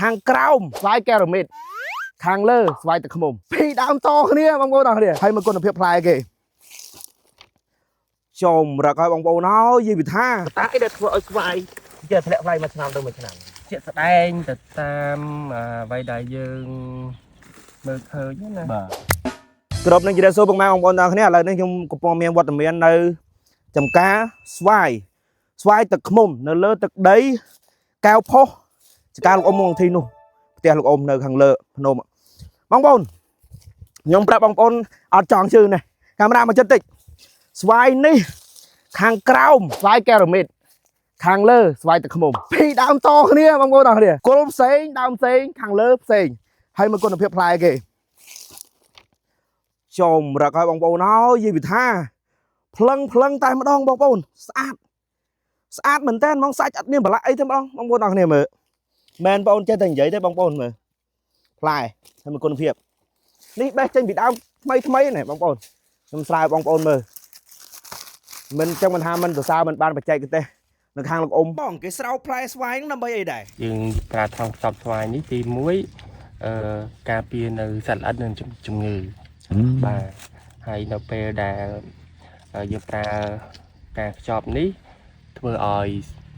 ខាងក្រោមស្វាយកែរ៉ូមីតខាងលើស្វាយទឹកឃ្មុំពីរដើមតគ្នាបងប្អូនអរគ្នាហើយមកគុណភាពផ្លែគេចំរកឲ្យបងប្អូនហើយយីវិថា តាអីដែលធ្វើឲ្យស្វាយចេះធ្លាក់ថ្លៃមួយឆ្នាំទៅមួយឆ្នាំ ជាក់ស្ដែងទៅតាមអ្វីដែលយើងមើលឃើញណា បាទ គ្រប់នឹងជម្រាបសួរពុកម៉ែបងប្អូនទាំងអស់គ្នាឥឡូវនេះខ្ញុំកំពុងមានវត្តមាននៅចំការស្វាយស្វាយទឹកឃ្មុំនៅលើទឹកដីកែវផុសចំការលោកអ៊ំមកទីនោះផ្ទះលោកអ៊ំនៅខាងលើភ្នំបងប្អូនខ្ញុំប្រាប់បងប្អូនអត់ចង់ជឿនេះកាមេរ៉ាមកចិត្តតិចស្វាយនេះខាងក្រោមស្វាយកែរ៉ូមីតខាងលើស្វាយទឹកឃ្មុំពីរដើមតគ្នាបងប្អូនទាំងអស់គ្នាគល់ផ្សេងដើមផ្សេងខាងលើផ្សេងហើយមកគុណភាពផ្លែគេ ចំរកឲ្យបងប្អូនហើយយីវិថាភ្លឹងភ្លឹងតែម្ដងបងប្អូនស្អាតស្អាតមែនតើហ្មងសាច់អត់មានប្រឡាក់អីទេម្ដងបងប្អូនអរគ្នាមើលមែនបងប្អូនចេះតែនិយាយទេបងប្អូនមើលផ្លែហើយមានគុណភាពនេះបេះចេញពីដើមថ្មីថ្មីនេះបងប្អូនខ្ញុំស្រាវបងប្អូនមើលមិនចឹងមិនថាមិនសរសើរមិនបានបច្ចេកទេសនៅខាងលោកអ៊ំបងគេស្រោបផ្លែស្វាយហ្នឹងដើម្បីអីដែរ យើងប្រើថង់ផ្សព្វស្វាយនេះទី1អឺការពារនៅសត្វល្អិតនិងជំងឺបាទហើយនៅពេលដែលយើងប្រើការខ្ចប់នេះធ្វើឲ្យ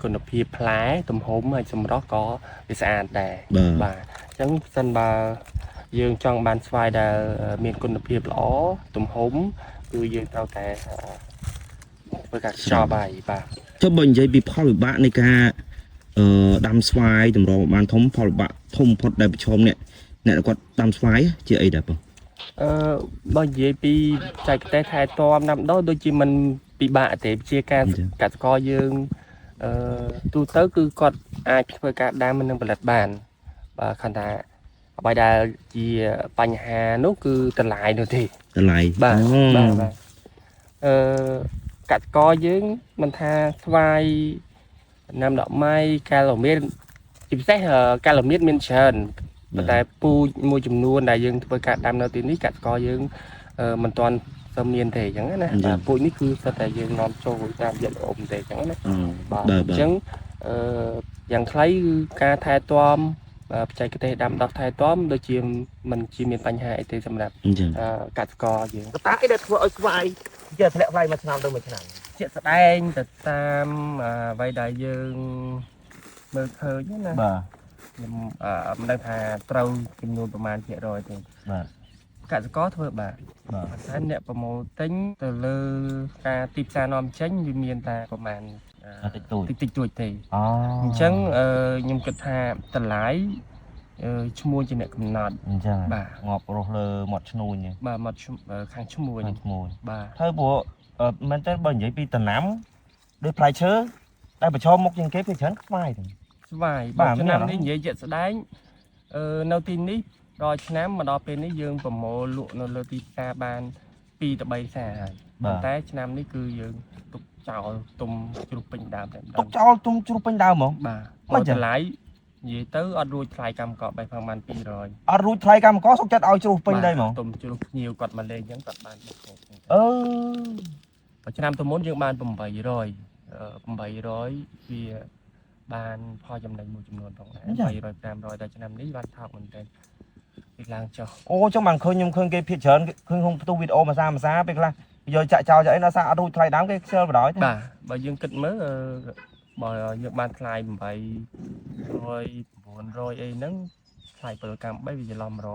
គុណភាពផ្លែទំហំហើយសម្រស់ក៏វាស្អាតដែរបាទអញ្ចឹងសិនបើយើងចង់បានស្វាយដែលមានគុណភាពល្អទំហំគឺយើងត្រូវតែធ្វើការខ្ចប់ហើយបាទ ចុះបើនិយាយពីផលវិបាកនៃការអឺដាំស្វាយតម្រងបានធំផលវិបាកធំផុតដែលប្រឈមអ្នកអ្នកគាត់ដាំស្វាយជាអីដែរបង អឺបើនិយាយពីចែកទេសថែទាំដាំដុះដូចជាมันពិបាកទេជាការកសិករយើងអឺទូទៅគឺគាត់អាចធ្វើការដាំនិងផលិតបានបាទគ្រាន់តែអ្វីដែលជាបញ្ហានោះគឺតម្លៃនោះទេ តម្លៃ បាទបាទបាទអឺកសិករយើងមិនថាស្វាយណាំដកម៉ៃកាឡូមៀតជាពិសេសកាឡូមៀតមានច្រើន ប៉ុន្តែពូជមួយចំនួនដែលយើងធ្វើការដាំនៅទីនេះកសិករយើងមិនទាន់សូវមានទេអញ្ចឹងណាបាទពូជនេះគឺសុទ្ធតែយើងនាំចូលតាមរយៈលោកអ៊ំទេអញ្ចឹងណាបាទអញ្ចឹងអឺយ៉ាងខ្លីគឺការថែទាំបច្ចេកទេសដាំដុះថែទាំដូចជាមិនជាមានបញ្ហាអីទេសម្រាប់ អញ្ចឹង កសិករយើង តាអីដែលធ្វើឲ្យស្វាយចេះធ្លាក់ថ្លៃមួយឆ្នាំទៅមួយឆ្នាំ ជាក់ស្ដែងទៅតាមអ្វីដែលយើងមើលឃើញណា បាទ ខ្ញុំមិនដឹងថាត្រូវចំនួនប្រមាណភាគរយទេ បាទ កសិករធ្វើបាទ បាទ ប៉ុន្តែអ្នកប្រមូលទិញទៅលើការទីផ្សារនាំចេញវាមានតែប្រមាណ តិចតួច តិចតិចតួចទេ អូ អញ្ចឹងខ្ញុំគិតថាតម្លៃឈ្មួញជាអ្នកកំណត់ អញ្ចឹង បាទ ងាប់រស់លើមាត់ឈ្នួញ បាទមកខាងឈ្មួញ ខាងឈ្មួញ បាទ ហើយព្រោះមែនតើបើនិយាយពីដំណាំដូចផ្លែឈើដែលប្រឈមមុខជាងគេពីច្រើនស្វាយទេ ស្វាយ បាទ ឆ្នាំនេះនិយាយជាក់ស្ដែងនៅទីនេះរាល់ឆ្នាំមកដល់ពេលនេះយើងប្រមូលលក់នៅលើទីផ្សារបាន2ទៅ3ផ្សារហើយប៉ុន្តែឆ្នាំនេះគឺយើងទុកចោលទុំជ្រុះពេញដើមតែម្ដ ទុ ង កចោលទុំជ្រុះពេញដើមហ្មង បាទ មិនចឹង តម្លៃនិយាយទៅអត់រួចថ្លៃកម្មកបេះផងបាន200 អត់រួចថ្លៃកម្មករសុកចិត្តឲ្យជ្រុះពេញដីហ្មង ទុំជ្រុះភ្ញៀវគាត់មកលេងអញ្ចឹងគាត់បានបុកហូបអញ្ចឹង អឺ បើឆ្នាំទៅមុនយើងបាន800 800វាបានផលចំណេញមួយចំនួនផងដែរ300 500តែឆ្នាំនេះបានថោកមែនទែនវាឡើងចុះ អូចឹងបានឃើញខ្ញុំឃើញគេភាគច្រើនឃើញក្នុងផ្ទុះវីដេអូមួយសាមួយសាពេលខ្លះយកចាក់ចោលចាក់អីដល់សាអត់រួចថ្លៃដើមគេខ្ជិលបណ្ដោយទេ បាទបើយើងគិតមើលបើយើងបានថ្លៃ800 900អីហ្នឹងថ្លៃពលកម្ម3វាច្រឡំ150 200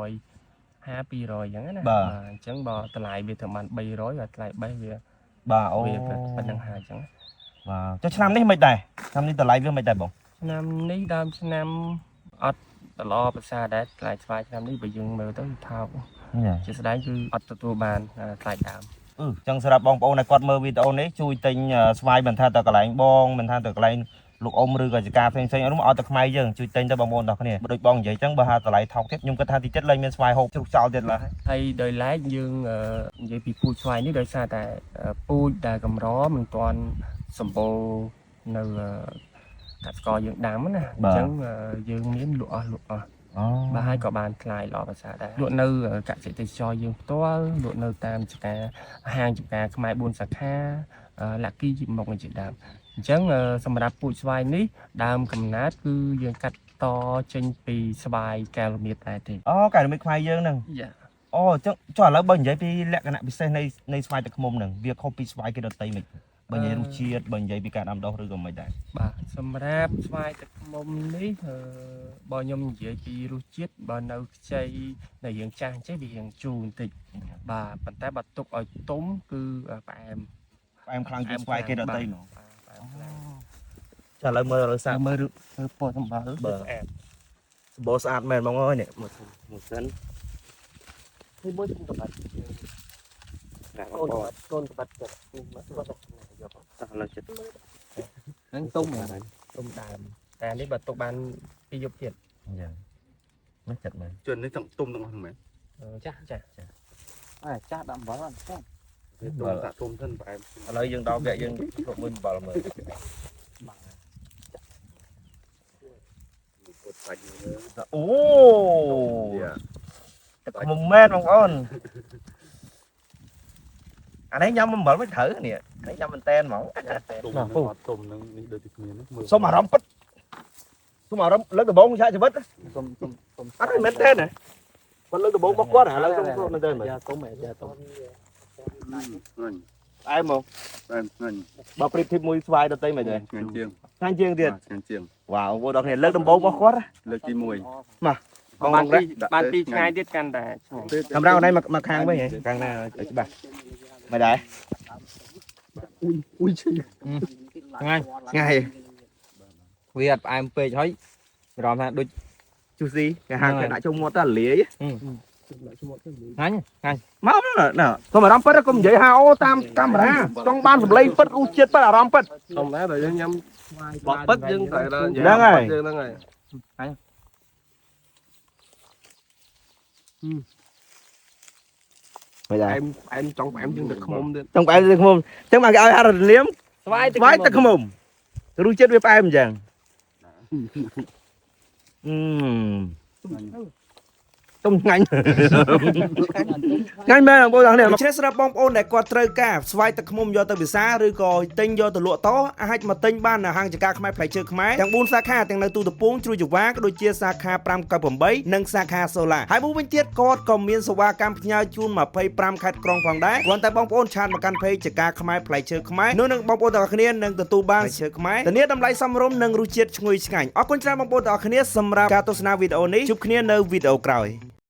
អញ្ចឹងណាអញ្ចឹងបើតម្លៃវាត្រឹមបាន300បើថ្លៃបេះវា បាទអូ វាប៉ុណ្្នឹងហើយអញ្ចឹង បាទចុះឆ្នាំនេះមិនដែរឆ្នាំនេះតម្លៃវាមិនដែរបង ឆ្នាំនេះដើមឆ្នាំអត់ល្អប្រសើរដែរថ្លៃស្វាយឆ្នាំនេះបើយើងមើលទៅថោកជាស្ដែងគឺអត់ទទួលបានថ្លៃដើម អឺចឹងសម្រាប់បងប្អូនដែលគាត់មើលវីដេអូនេះជួយទិញស្វាយមិនថាតែកន្លែងបងមិនថាតែកន្លែងលោកអ៊ំឬក៏ចការផ្សេងផ្សេងអត់នោះឲ្យតែខ្មែរយើងជួយទិញទៅបងប្អូនទាំងគ្នាដូចបងនិយាយចឹងបើថាតម្លៃថោកទៀតខ្ញុំគិតថាទីចិត្តលែងមានស្វាយហូបជ្រុះចោលទៀតឡើយ ហើយដោយឡែកយើងនិយាយពីពូជស្វាយនេះដោយសារតែពូជដែលកម្រមិនទាន់សម្បូរនៅកសិករយើងដាំណាអញ្ចឹងយើងមានលក់អស់លក់អស់ អូ បាទហើយក៏បានថ្លៃល្អប្រសើរដែរលក់នៅកសិទេសចរយើងផ្ទាល់លក់នៅតាមចការហាងចំការខ្មែរ4សាខាលាក់គីជាមុខជាដើមអញ្ចឹងសម្រាប់ពូជស្វាយនេះដើមកំណើតគឺយើងកាត់ តចេញពីស្វាយកែវរមៀតដែរទេ អូកែវរមៀតខ្មែរយើងហ្នឹង យ៉ា អូអញ្ចឹងចុះឥឡូវបើនិយាយពីលក្ខណៈពិសេសនៃស្វាយទឹកឃ្មុំហ្នឹងវាខុសពីស្វាយគេដទៃមិនបើនិយាយរសជាតិបើនិយាយពីការដាំដុះឬក៏មិនដែរ បាទសម្រាប់ស្វាយទឹកឃ្មុំនេះបើខ្ញុំនិយាយពីរសជាតិបើនៅខ្ចីនៅរៀងចាស់អញ្ចេះវារៀងជូរបន្តិចបាទប៉ុន្តែបើទុកឲ្យទុំគឺផ្អែម ផ្អែមខ្លាំងជាងស្វាយគេដទៃហ្មង បាទផ្អែមខ្លាំង ចាឥឡូវមើលឥឡូវសាក មើលមើលពណ៌សម្បើ បាទ ស្អាត សម្បូរស្អាតមែនបងអើយនេះមើលមើលសិន នេះមួយខ្ញុំកបាត់កូនកបាត់កូនកបាត់ចិត្តនេះមកបាត់យក តោះឥឡូវចិត្ត ហ្នឹងទុំហ្មង ទុំដើមតែនេះបើទុកបានពីរយប់ទៀត អញ្ចឹងនេះចិត្តមែន ជននេះទាំងទុំទាំងអស់ហ្នឹងមែន ចាស់ចាស់ អាចាស់ដាក់អំបិលអត់ចាស់ វាទុំដាក់ទុំសិនផ្អែម ឥឡូវយើងដល់វគ្គយើងគ្រប់មួយអំបិលមើល ពុតសាច់មើល អូទឹកឃ្មុំមែនបងប្អូនអានេះញ៉ាំអំបិលមិនត្រូវនេះនេះញ៉ាំមែនតែនហ្មង ទុំហ្នឹងអត់ទុំហ្នឹងនេះដូចតែគ្នាហ្នឹងមើល សុំអារម្មណ៍ពិតសុំអារម្មណ៍លើកដំបូងឆាកជីវិត សុំសុំសុំ អត់ទេមែនទេណាគាត់លើកដំបូងរបស់គាត់ឥឡូវសុំមែនទេមែន យ៉ាទុំយ៉ាទុំ ឆ្ងាញ់ ផ្អែមហ្មង ផ្អែមឆ្ងាញ់ បើប្រៀបធៀបមួយស្វាយដតីមិនទេ ឆ្ងាញ់ជាង ឆ្ងាញ់ជាងទៀត ឆ្ងាញ់ជាង វ៉ាវបងប្អូនគ្នាលើកដំបូងរបស់គាត់ លើកទី1 បង បាន បង ពីបានពីរថ្ងៃទៀតកាន់តែឆ្ងាញ់ កាមេរ៉ាអូនឯងមកខាងវិញខាងណាឲ្យច្បាស់មិនដែរ ឆ្ងាញ់ ថ្ងៃ វាអត់ផ្អែមពេកហើយអារម្មណ៍ថាដូច ជូស៊ីគេហាងគេដាក់ចូលមាត់ទៅលាយ ឆ្ងាញ់ឆ្ងាញ់ មកណាសុំអារម្មណ៍ពិតកុំនិយាយហាអូតាមកាមេរ៉ាចង់បានសម្លេងពិតរសជាតិពិតអារម្មណ៍ពិត សុំដែរបើយើងញ៉ាំ ប បពិតយើងត្រូវដល់និយាយ ហ្នឹងហើយ យើងហ្នឹងហើយ មិនដែរ ផ្អែមផ្អែមចង់ផ្អែមជាងទឹកឃ្មុំទៀត ចង់ផ្អែមទឹកឃ្មុំចឹងបានគេឲ្យហារលៀម ស្វាយ ស្វាយទឹកឃ្មុំរសជាតិវាផ្អែមអញ្ចឹងអឺទុំឆ្ងាញ់ឆ្ងាញ់មែនបងប្អូនទាំងគ្នាដូច្នេះសម្រាប់បងប្អូនដែលគាត់ត្រូវការស្វាយទឹកឃ្មុំយកទៅពិសាឬក៏ទិញយកទៅលក់តអាចមកទិញបាននៅហាងចការខ្មែរផ្លែឈើខ្មែរទាំង4សាខាទាំងនៅទូតពងជ្រួយចវាក៏ដូចជាសាខា598និងសាខាសូឡាហើយមួយវិញទៀតគាត់ក៏មានសេវាកម្មផ្ញើជូន25ខេត្តក្រុងផងដែរគ្រាន់តែបងប្អូនឆាតមកកាន់ page ចការខ្មែរផ្លែឈើខ្មែរនោះនឹងបងប្អូនទាំងអស់គ្នានឹងទទួលបានផ្លែឈើខ្មែរធានាតម្លៃសមរម្យនិងរសជាតិឈ្ងុយឆ្ងាញ់អរគុណច្រើនបងប្អូនទាំងអស់គ្នាសម្រាប់ការទស្សនាវីដេអូនេះជួបគ្នានៅវីដេអូក្រោយ។